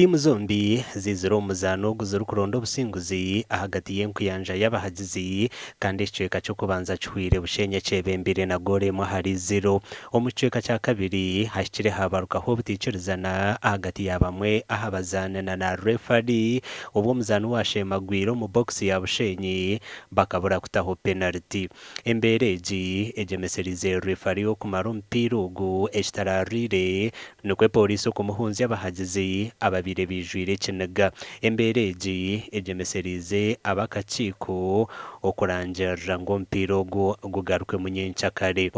Tiimu zombi ziizire omu muzaano ogu zirikuronda obusinguzi ahagati y'enkuyanja y'abahagizi kandi ekicweka ky'okubanza kihweire Bushenyi ekyebembeire na goolo emwe ahari ziro. Omu kicweka kya kabiri hahikire haabarukaho obutaikirizana ahagati ya bamwe aha bazaani na na reefari obu omuzaani wa Sheema agwire omu bokisi ya Bushenyi bakabura kutaho penariti. Embeera egi egyemesereize reefari okumara omupiira ogu ekitaraariire Nikwo pooriisi okumuhunzya abahagizi ababaire baijwire ekiniga. Embeera egi egyemesereize ab'akakiiko okurangirira ngu omupiira ogu gugarukwemu nyenkyakare.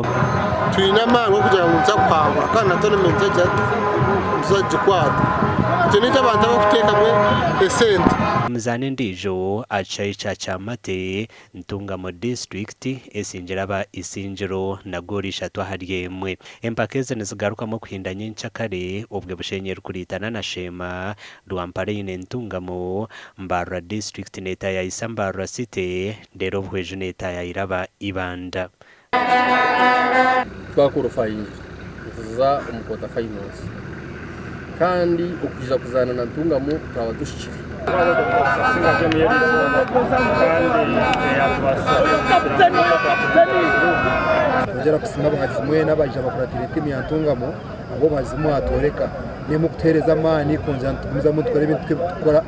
Twine amaani g'okugira ngu nituza kuhangura kandi na tournament egi nituza kugikwata. Itwe nitwe abantu abarikuteekamu esente. Emizaano endiijo aha kishaayi kya Kyamate Ntungamo disiturikiti esingire aba Isingiro na goolo ishatu ahari emwe. Empaka ezi nizigarukamu okuhinda nyenkyakare obwe Bushenyi erikuriitana na Sheema, Rwampara eine Ntungamo, Mbarara disiturikiti netayayisa Mbarara City reero Obuhweju netayayira aba Ibanda. Twakorofayinga nituza omu quarter finals kandi okwija kuzaana na Ntungamo twaba tuhikire. Nitwongyera kusiima abahagizi mwena abaija bakuratire tiimu ya Ntungamo ahabw'obuhagizi obu mwatworeka. Nimwo kutuheereza amaani kwongyera nitugumizamu nitukora ebi turikukora.